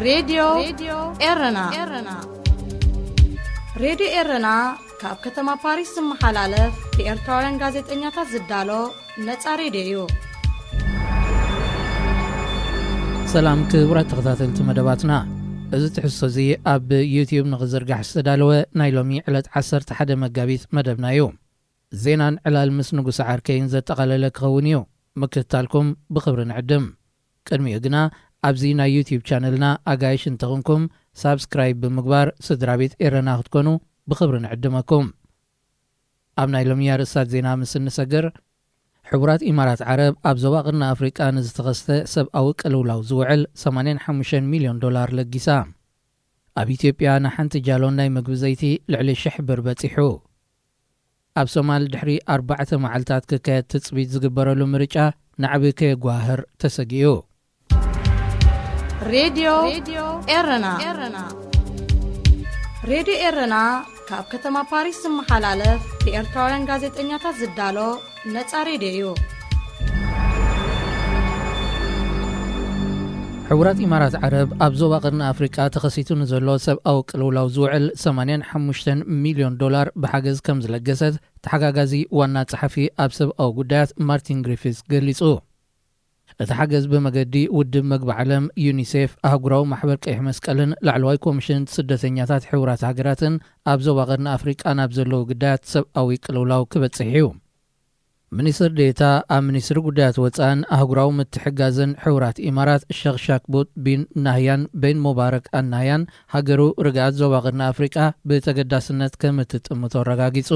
ሬድዮ ኤረና። ሬድዮ ኤረና ካብ ከተማ ፓሪስ ዝመሓላለፍ ብኤርትራውያን ጋዜጠኛታት ዝዳሎ ነጻ ሬድዮ እዩ። ሰላም ክቡራት ተኸታተልቲ መደባትና። እዚ ትሕዝቶ እዚ ኣብ ዩቲዩብ ንኽዝርጋሕ ዝተዳለወ ናይ ሎሚ ዕለት ዓሰርተ ሓደ መጋቢት መደብና እዩ። ዜናን ዕላል ምስ ንጉሰ ዓርከይን ዘጠቓለለ ክኸውን እዩ። ምክትታልኩም ብኽብሪ ንዕድም። ቅድሚኡ ግና ኣብዚ ናይ ዩቲዩብ ቻነልና ኣጋይሽ እንተኹንኩም ሳብስክራይብ ብምግባር ስድራ ቤት ኤረና ክትኮኑ ብኽብሪ ንዕድመኩም። ኣብ ናይ ሎሚ ኣርእስታት ዜና ምስ እንሰግር፣ ሕቡራት ኢማራት ዓረብ ኣብ ዞባ ቅርኒ ኣፍሪቃ ንዝተኸስተ ሰብኣዊ ቅልውላው ዝውዕል ሰማንያን ሓሙሽተን ሚልዮን ዶላር ለጊሳ። ኣብ ኢትዮጵያ ንሓንቲ ጃሎን ናይ ምግቢ ዘይቲ ልዕሊ ሽሕ ብር በጺሑ። ኣብ ሶማል ድሕሪ ኣርባዕተ መዓልታት ክካየድ ትጽቢት ዝግበረሉ ምርጫ ናዕቢ ከየጓህር ተሰጊኡ። ሬድዮ ኤረና። ሬድዮ ኤረና ካብ ከተማ ፓሪስ ዝመሓላለፍ ብኤርትራውያን ጋዜጠኛታት ዝዳሎ ነጻ ሬድዮ እዩ። ሕቡራት ኢማራት ዓረብ ኣብ ዞባ ቅርኒ ኣፍሪቃ ተኸሲቱ ንዘሎ ሰብኣዊ ቅልውላው ዝውዕል ሰማንያን ሓሙሽተን ሚልዮን ዶላር ብሓገዝ ከም ዝለገሰት ተሓጋጋዚ ዋና ጸሓፊ ኣብ ሰብኣዊ ጉዳያት ማርቲን ግሪፊስ ገሊጹ። እቲ ሓገዝ ብመገዲ ውድብ መግቢ ዓለም፣ ዩኒሴፍ፣ ኣህጉራዊ ማሕበር ቀይሕ መስቀልን ላዕለዋይ ኮሚሽን ስደተኛታት ሕቡራት ሃገራትን ኣብ ዞባ ቅርኒ ኣፍሪቃ ናብ ዘለዉ ግዳያት ሰብኣዊ ቅልውላው ክበጽሕ እዩ። ሚኒስትር ዴታ ኣብ ሚኒስትሪ ጉዳያት ወጻእን ኣህጉራዊ ምትሕጋዝን ሕቡራት ኢማራት ሸኽ ሻክቡት ቢን ናህያን ቤን ሙባረክ ኣልናህያን፣ ሃገሩ ርግኣት ዞባ ቅርኒ ኣፍሪቃ ብተገዳስነት ከም እትጥምቶ ኣረጋጊጹ።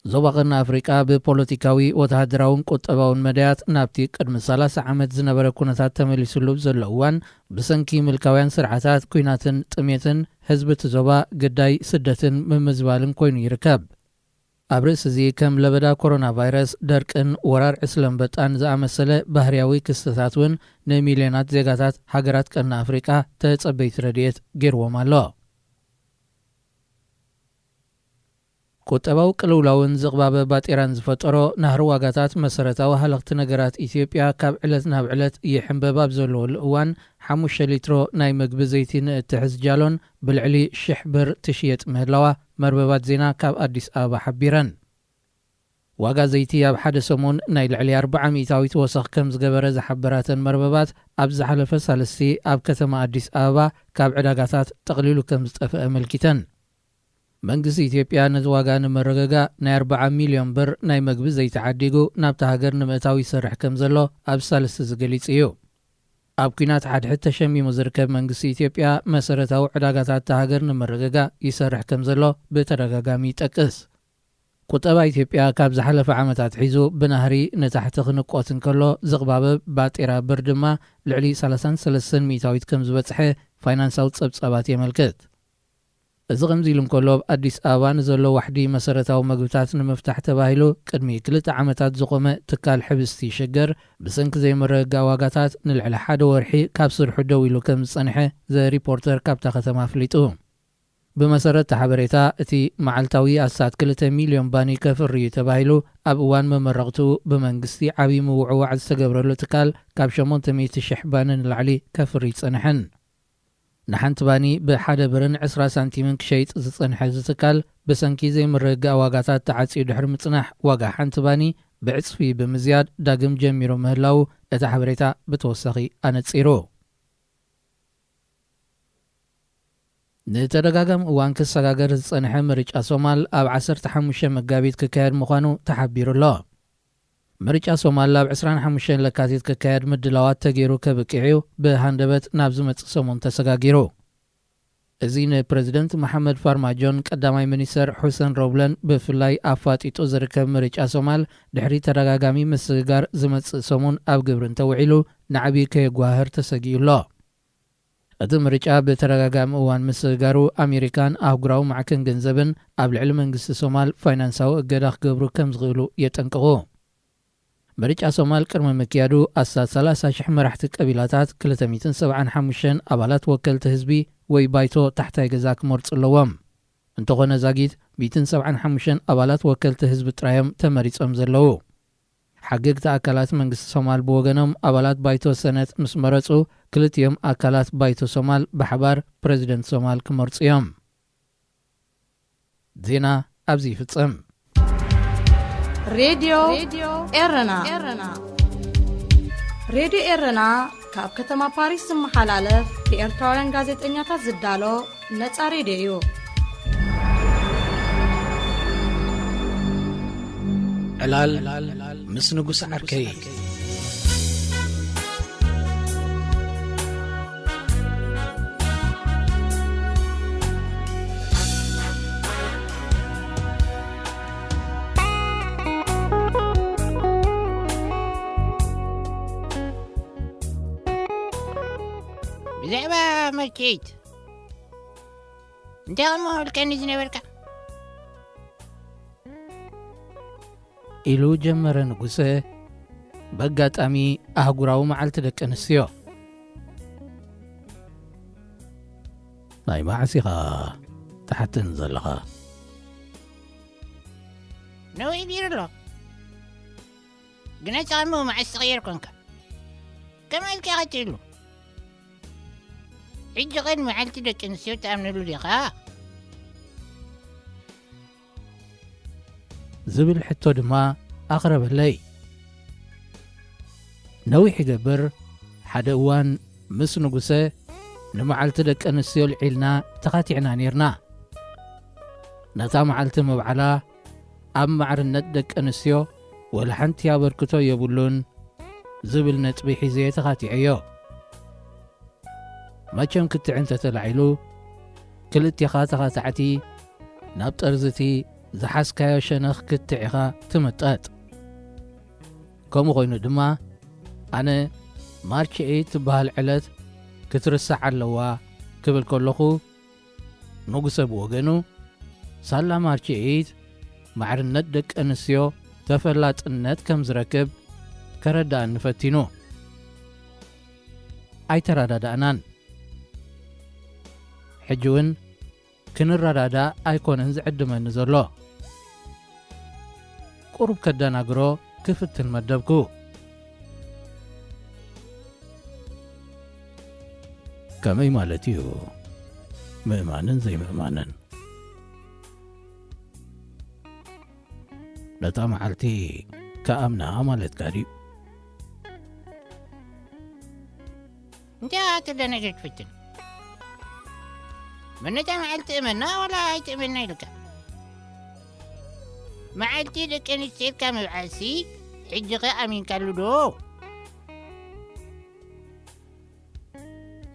ዞባ ቅርኒ ኣፍሪቃ ብፖለቲካዊ፣ ወተሃደራውን ቁጠባውን መዳያት ናብቲ ቅድሚ ሰላሳ ዓመት ዝነበረ ኩነታት ተመሊሱሉ ዘሎ እዋን፣ ብሰንኪ ምልካውያን ስርዓታት፣ ኲናትን ጥሜትን ህዝቢ እቲ ዞባ ግዳይ ስደትን ምምዝባልን ኮይኑ ይርከብ። ኣብ ርእሲ እዚ፣ ከም ለበዳ ኮሮና ቫይረስ፣ ደርቅን ወራር ዕስለ ኣንበጣን ዝኣመሰለ ባህርያዊ ክስተታት እውን ንሚልዮናት ዜጋታት ሃገራት ቀርኒ ኣፍሪቃ ተጸበይቲ ረድኤት ገይርዎም ኣሎ። ቁጠባዊ ቅልውላውን ዝቕባበ ባጤራን ዝፈጠሮ ናህሪ ዋጋታት መሰረታዊ ሃለኽቲ ነገራት ኢትዮጵያ ካብ ዕለት ናብ ዕለት ይሕንበብ ኣብ ዘለወሉ እዋን፣ ሓሙሽተ ሊትሮ ናይ መግቢ ዘይቲ ንእትሕዝ ጃሎን ብልዕሊ ሽሕ ብር ትሽየጥ ምህላዋ መርበባት ዜና ካብ ኣዲስ ኣበባ ሓቢረን። ዋጋ ዘይቲ ኣብ ሓደ ሰሙን ናይ ልዕሊ ኣርብዓ ሚእታዊት ወሰኽ ከም ዝገበረ ዝሓበራተን መርበባት፣ ኣብ ዝሓለፈ ሳልስቲ ኣብ ከተማ ኣዲስ ኣበባ ካብ ዕዳጋታት ጠቕሊሉ ከም ዝጠፍአ ኣመልኪተን። መንግስቲ ኢትዮጵያ ነዚ ዋጋ ንምርግጋእ ናይ ኣርብዓ ሚልዮን ብር ናይ መግቢ ዘይቲ ዓዲጉ ናብታ ሃገር ንምእታው ይሰርሕ ከም ዘሎ ኣብ ሳልስቲ እዚ ገሊጹ እዩ። ኣብ ኲናት ሓድሕድ ተሸሚሙ ዝርከብ መንግስቲ ኢትዮጵያ፣ መሰረታዊ ዕዳጋታት እታ ሃገር ንምርግጋእ ይሰርሕ ከም ዘሎ ብተደጋጋሚ ይጠቅስ። ቁጠባ ኢትዮጵያ ካብ ዝሓለፈ ዓመት ኣትሒዙ ብናህሪ ንታሕቲ ክንቆት እንከሎ፣ ዝቕባበ ባጤራ ብር ድማ ልዕሊ ሰላሳን ሰለስተን ሚእታዊት ከም ዝበጽሐ ፋይናንሳዊ ጸብጻባት የመልክት። እዚ ከምዚ ኢሉ እንከሎ፣ ኣብ ኣዲስ ኣበባ ንዘሎ ዋሕዲ መሰረታዊ መግብታት ንምፍታሕ ተባሂሉ ቅድሚ ክልተ ዓመታት ዝቖመ ትካል ሕብስቲ ሽግር፣ ብሰንኪ ዘይምርግጋእ ዋጋታት ንልዕሊ ሓደ ወርሒ ካብ ስርሑ ደው ኢሉ ከም ዝጸንሐ ዘ ሪፖርተር ካብታ ከተማ ኣፍሊጡ። ብመሰረት እቲ ሓበሬታ፣ እቲ መዓልታዊ ኣስታት ክልተ ሚልዮን ባኒ ከፍሪ እዩ ተባሂሉ ኣብ እዋን መመረቕትኡ ብመንግስቲ ዓብዪ ምውዕዋዕ ዝተገብረሉ ትካል፣ ካብ ሸሞንተ ሚእቲ ሽሕ ባኒ ንላዕሊ ከፍሪ ኣይጸንሐን። ንሓንቲ ባኒ ብሓደ ብርን ዕስራ ሳንቲምን ክሸይጥ ዝጸንሐ እዚ ትካል፣ ብሰንኪ ዘይምርግጋእ ዋጋታት ተዓጽዩ ድሕሪ ምጽናሕ፣ ዋጋ ሓንቲ ባኒ ብዕጽፊ ብምዝያድ ዳግም ጀሚሩ ምህላዉ እቲ ሓበሬታ ብተወሳኺ ኣነጺሩ። ንተደጋጋሚ እዋን ክሰጋገር ዝጸንሐ ምርጫ ሶማል ኣብ ዓሰርተ ሓሙሽተ መጋቢት ክካየድ ምዃኑ ተሓቢሩ ኣሎ። ምርጫ ሶማል ኣብ ዕስራን ሓሙሽተን ለካቲት ክካየድ ምድላዋት ተገይሩ ከብቅዕ እዩ ብሃንደበት ናብ ዝመጽእ ሰሙን ተሰጋጊሩ። እዚ ንፕረዚደንት መሓመድ ፋርማጆን ቀዳማይ ሚኒስተር ሑሰን ሮብለን ብፍላይ ኣፋጢጡ ዝርከብ ምርጫ ሶማል፣ ድሕሪ ተደጋጋሚ ምስግጋር ዝመጽእ ሰሙን ኣብ ግብሪ እንተውዒሉ፣ ናዕቢ ከየጓህር ተሰጊኡ ኣሎ። እቲ ምርጫ ብተደጋጋሚ እዋን ምስግጋሩ፣ ኣሜሪካን ኣህጉራዊ ማዕከን ገንዘብን ኣብ ልዕሊ መንግስቲ ሶማል ፋይናንሳዊ እገዳ ክገብሩ ከም ዝኽእሉ የጠንቅቑ። ምርጫ ሶማል ቅድሚ ምክያዱ፣ ኣስታት ሰላሳ ሽሕ መራሕቲ ቀቢላታት፣ ክልተ ሚእትን ሰብዓን ሓሙሽተን ኣባላት ወከልቲ ህዝቢ ወይ ባይቶ ታሕታይ ገዛ ክመርጹ ኣለዎም። እንተኾነ ዛጊት፣ ሚእትን ሰብዓን ሓሙሽተን ኣባላት ወከልቲ ህዝቢ ጥራዮም ተመሪጾም ዘለዉ። ሓገግቲ ኣካላት መንግስቲ ሶማል ብወገኖም ኣባላት ባይቶ ሰነት ምስ መረጹ፣ ክልቲኦም ኣካላት ባይቶ ሶማል ብሓባር ፕረዚደንት ሶማል ክመርጹ እዮም። ዜና ኣብዚ ይፍጸም። ሬድዮ ኤረና። ሬድዮ ኤረና ካብ ከተማ ፓሪስ ዝመሓላለፍ ብኤርትራውያን ጋዜጠኛታት ዝዳሎ ነጻ ሬድዮ እዩ። ዕላል ምስ ንጉስ ዓርከይ። ብዛዕባ መርኬት እንታይ ከምኡ ኢልካኒ ዝነበርካ? ኢሉ ጀመረ ንጉሰ፣ በጋጣሚ ኣህጉራዊ መዓልቲ ደቂ ኣንስትዮ። ናይ መዓስ ኢኻ ትሓተኒ ዘለኻ? ነዊሕ ቢሩ ኣሎ። ግና ጻዕሙ መዓስ ትቕየር ኮንካ? ከመይ ኢልካ ኢኻ ትህሉ? ሕጂ ኸን መዓልቲ ደቂ ኣንስትዮ ትኣምነሉ ዲኻ? ዝብል ሕቶ ድማ ኣቕረበለይ። ነዊሕ ይገብር፣ ሓደ እዋን ምስ ንጉሰ ንመዓልቲ ደቂ ኣንስትዮ ልዒልና ተኻቲዕና ኔርና። ነታ መዓልቲ ምብዓላ ኣብ ማዕርነት ደቂ ኣንስትዮ ወላ ሓንቲ ኣበርክቶ የብሉን ዝብል ነጥቢ ሒዘ ተኻቲዐዮ። መቸም ክትዕ እንተ ተላዒሉ፣ ክልቴኻ ተኻታዕቲ ናብ ጠርዚ እቲ ዝሓዝካዮ ሸነኽ ክትዕ ኢኻ ትምጠጥ። ከምኡ ኾይኑ ድማ፣ ኣነ ማርች ኤይት ትበሃል ዕለት ክትርሳዕ ኣለዋ ክብል ከለኹ፣ ንጉሰ ብወገኑ፣ ሳላ ማርች ኤይት ማዕርነት ደቂ ኣንስትዮ ተፈላጥነት ከም ዝረክብ ከረድኣኒ ፈቲኑ። ኣይተረዳዳእናን። ሕጂ እውን ክንረዳዳእ ኣይኮነን ዝዕድመኒ ዘሎ። ቁሩብ ከደናግሮ ክፍትን መደብኩ። ከመይ ማለት እዩ? ምእማንን ዘይምእማንን። ነታ መዓልቲ ክኣምና ማለትካ ድዩ? እንታይ ኣትደነግር ትፍትን? መነታ መዓልቲ እመና ዋላ ኣይትእመና ኢልካ? መዓልቲ ደቂ ኣንስትዮ ኢልካ ምብዓልሲ ሕጂ ኸ ኣሚንካሉ ዶ?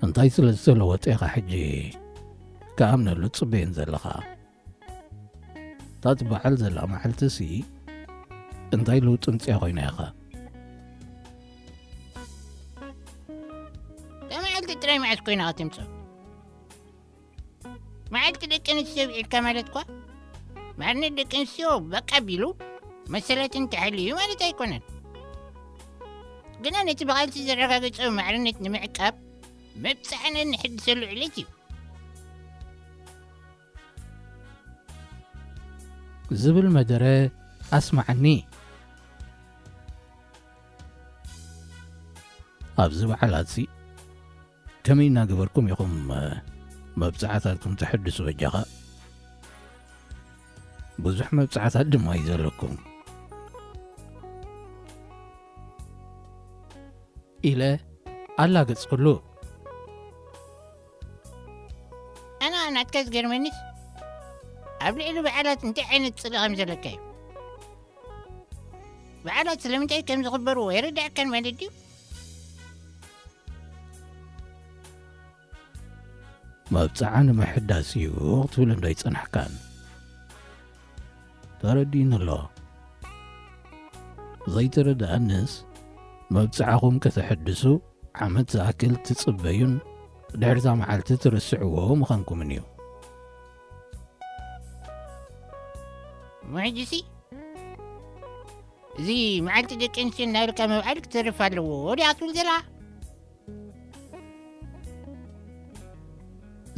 እንታይ ስለ ዝተለወጠ ኢኻ ሕጂ ክኣምነሉ ትጽበየን ዘለኻ? እታ ትበዓል ዘላ መዓልትሲ እንታይ ለውጢ ምጽያ ኮይና ኢኻ? እታ መዓልቲ ጥራይ መዓስ ኮይና ክትምጽእ? መዓልቲ ደቂ ኣንስትዮ ብዒልካ ማለት እኳ ማዕርነት ደቂ ኣንስትዮ በቃ ቢሉ መሰላትን ተሓልዩ ማለት ኣይኮነን። ግና ነቲ ብቓልሲ ዘረጋገጸ ማዕርነት ንምዕቃብ መብጽዓና እንሕድሰሉ ዕለት እዩ። ዝብል መደረ ኣስማዓኒ። ኣብዚ በዓላትሲ ከመይ እናገበርኩም ኢኹም መብጽዓታትኩም ተሕድሱ በጃኻ? ብዙሕ መብጽዓታት ድማ እዩ ዘለኩም። ኢለ ኣላገጽኩሉ። ኣነ ናትካ ዝገርመኒስ ኣብ ልዕሊ በዓላት እንታይ ዓይነት ጽልኢ ከም ዘለካ እዩ። በዓላት ስለምንታይ ከም ዝኽበሩ ኣይርድኣካን ማለት ድዩ? መብጽዓ ንምሕዳስ እዩ ክትብል እንዶ ኣይጸናሕካን? ተረዲእኒ ኣሎ። ዘይተረድኣንስ መብጽዓኹም ከተሕድሱ ዓመት ዝኣክል ትጽበዩን ድሕርዛ መዓልቲ ትርስዕዎ ምዃንኩምን እዩ። እሞ ሕጂሲ እዚ መዓልቲ ደቂ ኣንስትዮ እናበልካ ምብዓል ክተርፍ ኣለዎ ዲኣ ትብል ዘላ?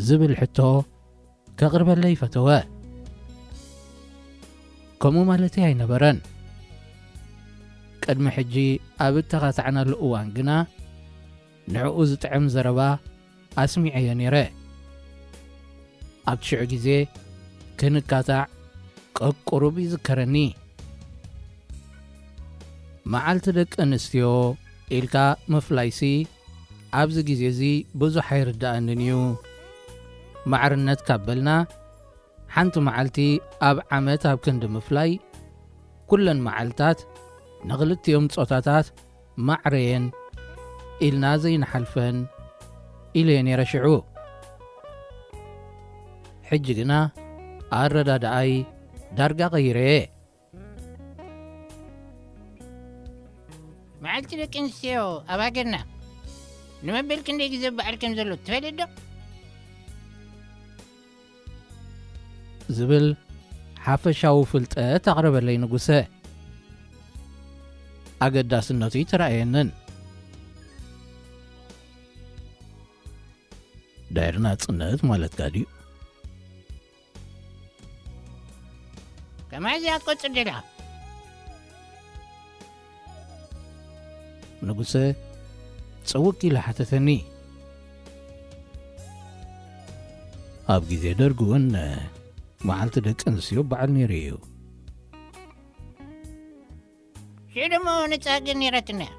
ዝብል ሕቶ ከቕርበለይ ፈተወ። ከምኡ ማለተይ ኣይነበረን። ቅድሚ ሕጂ ኣብ እተኻታዕናሉ እዋን ግና፣ ንዕኡ ዝጥዕም ዘረባ ኣስሚዐዮ ነይረ። ኣብቲ ሽዑ ግዜ ክንካታዕ ቀቁሩብ ይዝከረኒ። መዓልቲ ደቂ ኣንስትዮ ኢልካ ምፍላይሲ ኣብዚ ግዜ እዚ ብዙሕ ኣይርድኣንን እዩ። ማዕርነት ካብ በልና፣ ሓንቲ መዓልቲ ኣብ ዓመት ኣብ ክንዲ ምፍላይ፣ ኩለን መዓልታት ንኽልቲኦም ጾታታት ማዕረየን ኢልና ዘይንሓልፈን ኢለየ ነይረ ሽዑ። ሕጂ ግና ኣረዳድኣይ ዳርጋ ቀይረየ። መዓልቲ ደቂ ኣንስትዮ ኣብ ሃገርና ንመበል ክንደይ ግዜ በዓል ከም ዘሎ ትፈልጥ ዶ? ዝብል ሓፈሻዊ ፍልጠት ኣቕረበለይ ንጉሰ። ኣገዳስነቱ ይተራእየንን። ድሕሪ ናጽነት ማለትካ ድዩ? ከማይ እዚኣ ትቆጽር ደሊኻ? ንጉሰ ጽውቅ ኢሉ ሓተተኒ። ኣብ ግዜ ደርጊ እውን መዓልቲ ደቂ ኣንስትዮ በዓል ነይሩ እዩ። ሽዑ ደሞ ነጻ ሃገር ነይራትና እያ።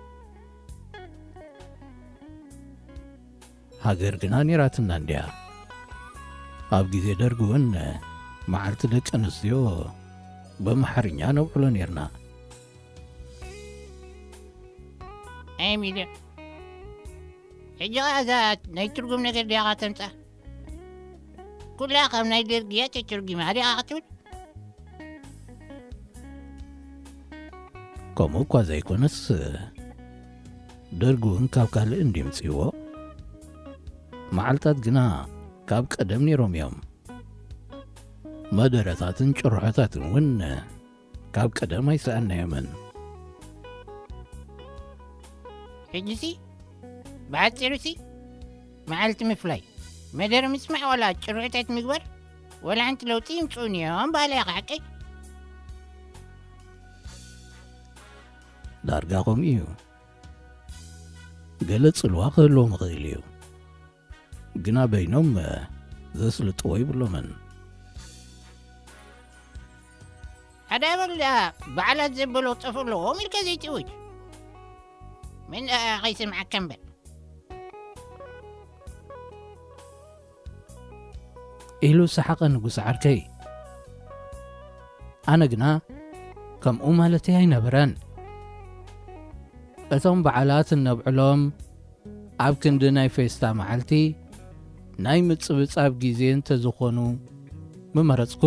ሃገር ግና ነይራትና እንድያ። ኣብ ግዜ ደርጊ እውን መዓልቲ ደቂ ኣንስትዮ በምሓርኛ ነብዕሎ ነይርና። ኣይ ሚልዮን፣ ሕጂ ኸኣ እዛ ናይ ትርጉም ነገር ድያኻ ተምጻ? ኩላ ካብ ናይ ደርጊ እያ ተተርጒማ ድያኻ ክትብል? ከምኡ እኳ ዘይኮነስ፣ ደርጊ እውን ካብ ካልእ እንድዩ ምጽእዎ። መዓልታት ግና ካብ ቀደም ነይሮም እዮም። መደረታትን ጭርሖታትን እውን ካብ ቀደም ኣይሰኣናዮምን። ሕጂሲ ብሓጺሩሲ መዓልቲ ምፍላይ፣ መደረ ምስማዕ ዋላ ጭርሖታት ምግባር ዋላ ሓንቲ ለውጢ ይምጽኡን እዮም በሃላይ ኢኻ ሓቀይ? ዳርጋ ከምኡ እዩ። ገለ ጽልዋ ክህልዎም ይኽእል እዩ። ግና በይኖም ዘስልጥዎ ይብሎምን። ሓደ ኣበል ደኣ በዓላት ዘበሎ ጠፍ ኣለዎም ኢልካ ዘይትእውጅ። ምን ደኣ ከይሰምዓካ እምበር። ኢሉ ሰሓቐ ንጉስ ዓርከይ። ኣነ ግና ከምኡ ማለተይ ኣይነበረን። እቶም በዓላት እነብዕሎም ኣብ ክንዲ ናይ ፌስታ መዓልቲ ናይ ምጽብጻብ ግዜ እንተዝኾኑ ምመረጽኩ።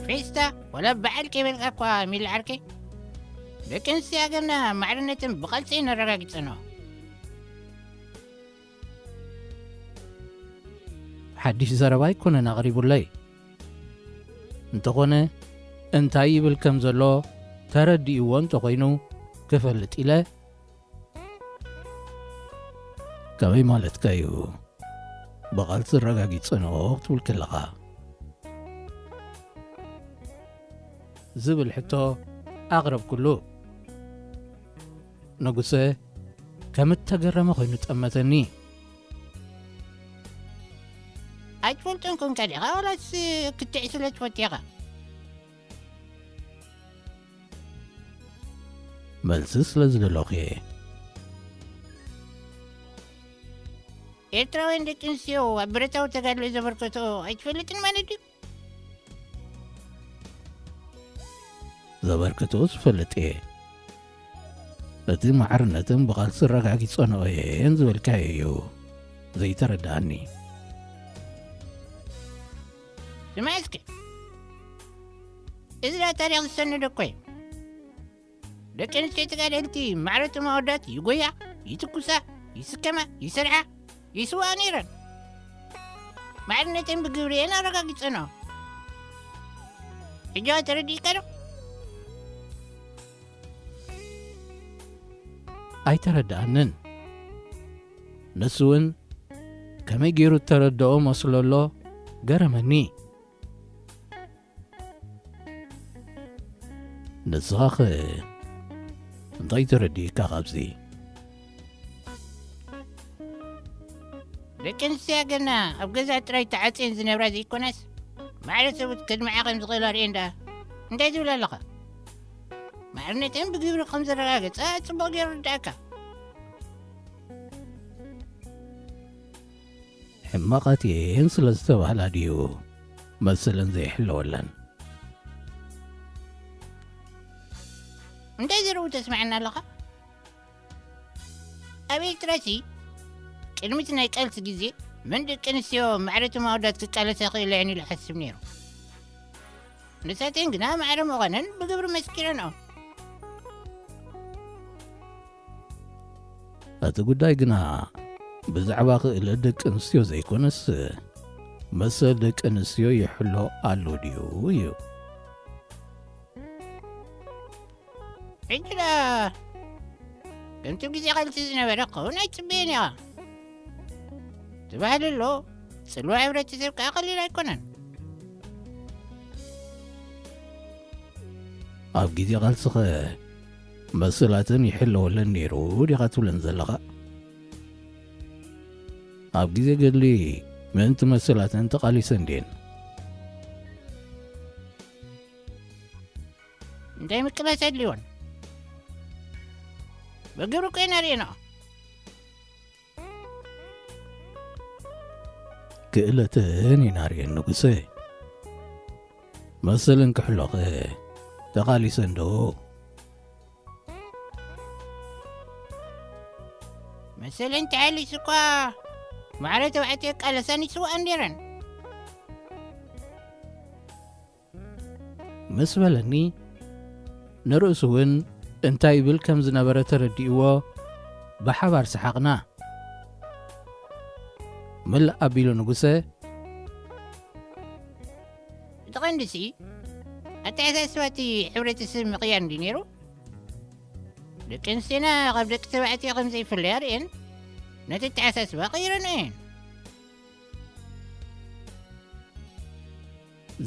ፌስታ ወላ በዓል ከይበልካ እኳ ሚሊ ዓርከይ፣ ደቂ ኣንስትዮ ሃገርና ማዕርነትን ብቐልጺ ነረጋግጸኖ። ሓድሽ ዘረባ ኣይኮነን ኣቕሪቡለይ። እንተኾነ እንታይ ይብል ከም ዘሎ ተረዲእዎ እንተኾይኑ ክፈልጥ ኢለ። ከመይ ማለትካ እዩ? ብቓልሲ ኣረጋጊጸንኦ ክትብል ከለኻ? ዝብል ሕቶ ኣቕረብኩሉ። ንጉሰ ከም እተገረመ ኮይኑ ጠመተኒ። ኣይትፈልጦን ኮንካ ዲኻ ዋላስ ክትዕ ስለ ትፈቱ ኢኻ? መልሲ ስለ ዝደለኹ እየ። ኤርትራውያን ደቂ ኣንስትዮ ኣብ ብረታዊ ተጋድሎ ዘበርከትኦ ኣይትፈልጥን ማለት ድዩ? ዘበርክትኡ ዝፈልጥ እየ። እቲ ማዕርነትን ብቓልሲ ኣረጋጊጸንኦ እየን ዝበልካዮ እዩ ዘይተረድኣኒ። ስማዕ እስኪ፣ እዚ ደኣ ታሪኽ ዝሰነደ እኮ እዩ። ደቂ ኣንስትዮ ተጋደልቲ ማዕረ እቶም ኣወዳት ይጎያ፣ ይትኩሳ፣ ይስከማ፣ ይሰርሓ፣ ይስውኣ ነይረን። ማዕርነተን ብግብሪ እየን ኣረጋጊጸንኦ። ሕጂ ተረዲእካ ዶ? ኣይተረድኣንን። ንሱ እውን ከመይ ገይሩ እተረድኦ መስሎ ኣሎ፣ ገረመኒ። ንስኻኸ እንታይ ተረዲእካ ካብዚ? ደቂ ኣንስትዮ ገና ኣብ ገዛ ጥራይ ተዓጽየን ዝነብራ ዘይኮናስ፣ ማዕረ ሰብኡት ከድምዓ ከም ዝኽእላ ርእየን ደኣ እንታይ ትብል ኣለኻ? ማዕርነተን ብግብሪ ከም ዘረጋገጻ ጽቡቕ ገይሩ ይርድኣካ። ሕማቓት እየን ስለ ዝተባህላ ድዩ መሰለን ዘይሕለወለን? እንታይ ዝርኡ ተስምዓና ኣለኻ? ኣብ ኤርትራሲ ቅድሚ እቲ ናይ ቃልሲ ግዜ መን ደቂ ኣንስትዮ ማዕረ እቶም ኣወዳት ክቃለሳ ይኽእላ እየን ኢሉ ይሓስብ ነይሩ። ንሳተን ግና ማዕረ ምዃነን ብግብሪ መስኪረንኦ። እቲ ጉዳይ ግና ብዛዕባ ክእለት ደቂ ኣንስትዮ ዘይኮነስ መሰል ደቂ ኣንስትዮ ይሕሎ ኣሎ ድዩ እዩ። ሕጂ ደኣ ከምቲ ኣብ ግዜ ቃልሲ ዝነበረ ክኸውን ኣይጽበየን ኢኻ። እቲ ባህሊ ኣሎ፣ ጽልዋ ሕብረተሰብ ከኣ ቀሊል ኣይኮነን። ኣብ ግዜ ቃልስኸ መሰላተን ይሕለወለን ነይሩ ዲኻ ትብለን ዘለኻ? ኣብ ግዜ ገድሊ ምእንቲ መሰላተን ተቓሊሰን ድየን? እንታይ ምቅላስ ኣድልዮን? ብግብሪ እኮ ኢና ርኢናኦ። ክእለተን ኢና ርኤን ንጉሰ። መሰለን ክሕሎኸ ተቓሊሰን ዶ? መሰለን ተሓሊሱ እኳ ማዕረ ተባዕትዮ ቃለሳን ይስውኣን ነይረን። ምስ በለኒ፣ ንርእሱ እውን እንታይ ይብል ከም ዝነበረ ተረዲእዎ፣ ብሓባር ሰሓቕና። ምልእ ኣቢሉ ንጉሰ፣ እቲ ቀንዲሲ ኣተሓሳስባ እቲ ሕብረተሰብ ምቕያር እንድዩ ነይሩ። ደቂ ኣንስትዮና ካብ ደቂ ተባዕትዮ ከም ዘይፍለያ ርእየን ነቲ ኣተሓሳስባ ቀይረንኦ እየን።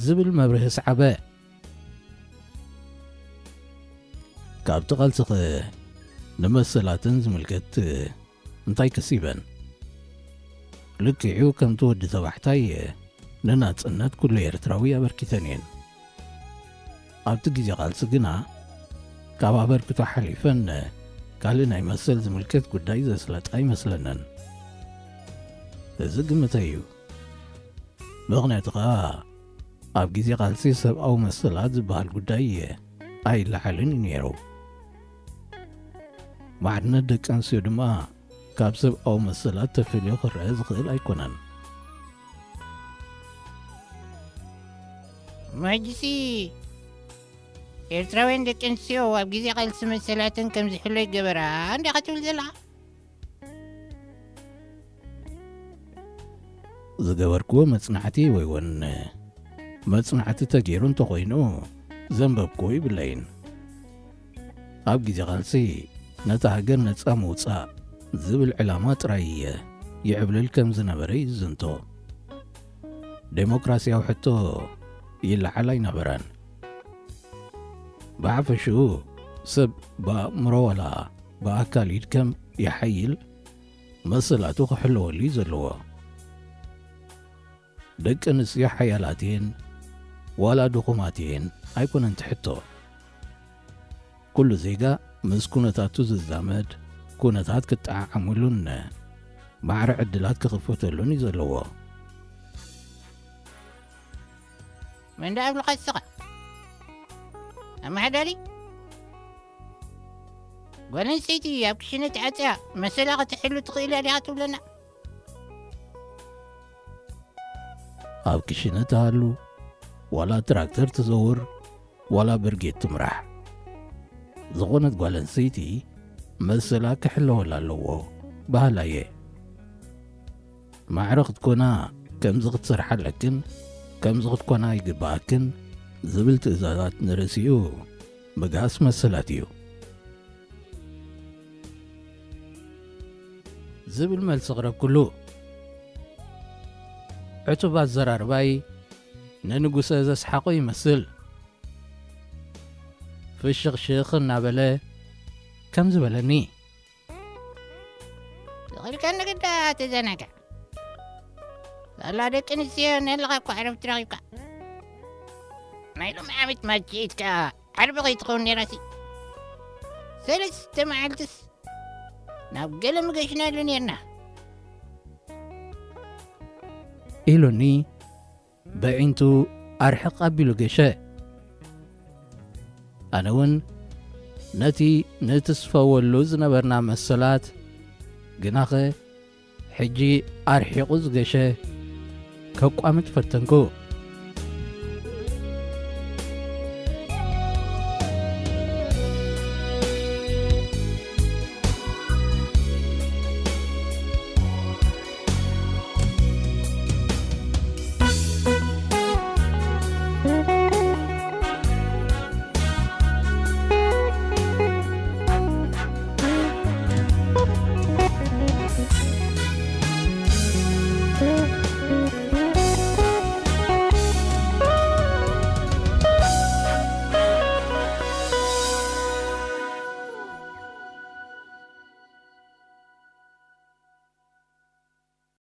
ዝብል መብርሂ ሰዓበ። ካብቲ ቃልስኸ ንመሰላተን ዝምልከት እንታይ ከሲበን? ልክዑ ከምቲ ወዲ ተባዕታይ ንናጽነት ኩሉ ኤርትራዊ ኣበርኪተን እየን። ኣብቲ ግዜ ቃልሲ ግና ካብ ኣበርክቶ ሓሊፈን ካልእ ናይ መሰል ዝምልከት ጉዳይ ዘስለጣ ኣይመስለንን። እዚ ግምተይ እዩ። ምኽንያቱ ኸኣ ኣብ ግዜ ቃልሲ ሰብኣዊ መሰላት ዝበሃል ጉዳይ ኣይለዓልን እዩ ነይሩ። ማዕርነት ደቂ ኣንስትዮ ድማ ካብ ሰብኣዊ መሰላት ተፈልዩ ክረአ ዝኽእል ኣይኮነን። እሞ ሕጂሲ ኤርትራውያን ደቂ ኣንስትዮ ኣብ ግዜ ቃልሲ መሰላተን ከም ዝሕሎ ይገበራ እንዲኻ ትብል ዘለኻ? ዝገበርክዎ መጽናዕቲ ወይ እውን መጽናዕቲ ተገይሩ እንተኾይኑ ዘንበብክዎ ይብለይን። ኣብ ግዜ ቃልሲ ነታ ሃገር ነጻ ምውጻእ ዝብል ዕላማ ጥራይ ይዕብልል ከም ዝነበረ ይዝንቶ። ዴሞክራስያዊ ሕቶ ይለዓል ኣይነበረን። ብሓፈሽኡ ሰብ ብኣእምሮ ዋላ ብኣካል ይድከም ይሓይል መሰላቱ ክሕለወሉ እዩ ዘለዎ። ደቂ ኣንስትዮ ሓያላት እየን ዋላ ድኹማት እየን ኣይኮነን ትሕቶ። ኩሉ ዜጋ ምስ ኩነታቱ ዝዛመድ ኩነታት ክጠዓዓምሉን ማዕረ ዕድላት ክኽፈተሉን እዩ ዘለዎ። መን ደኣ ኣብልካ እስኻ? ኣመሓዳሪ፣ ጓል ኣንስተይቲ ኣብ ክሽነ ተዓጽያ መሰላ ክትሕሉ ትኽእል እያ ዲኻ ትብለና? ኣብ ክሽነ ትሃሉ፣ ዋላ ትራክተር ትዘውር፣ ዋላ ብርጌድ ትምራሕ፣ ዝኾነት ጓል ኣንስተይቲ መሰላ ክሕለወላ ኣለዎ በሃላይ እየ። ማዕረ ክትኮና ከምዚ ክትሰርሓ ኣለክን፣ ከምዚ ክትኮና ይግብኣክን ዝብል ትእዛዛት ንርእሲኡ ምግሃስ መሰላት እዩ። ዝብል መልሲ ቅረብኩሉ። ዕቱብ ኣዘራርባይ ንንጉሰ ዘስሓቖ ይመስል። ፍሽኽሽኽ እናበለ ከምዚ በለኒ። ይኽእልካ ንግዳ ተዘናጋዕ። ሳላ ደቂ ኣንስትዮ ነለኻ እኳ ዕረፍቲ ረኺብካ። ናይ ሎሚ ዓመት ማጅኢት ከኣ ዓርቢ ከይትኸውን ነይራሲ። ሰለስተ መዓልትስ ናብ ገለ ምገሽናሉ ነይርና። ኢሉኒ ብዒንቱ ኣርሕቕ ኣቢሉ ገሸ። ኣነ እውን ነቲ ንትስፈወሉ ዝነበርና መሰላት ግናኸ ሕጂ ኣርሒቑ ዝገሸ ከቋምት ፈተንኩ።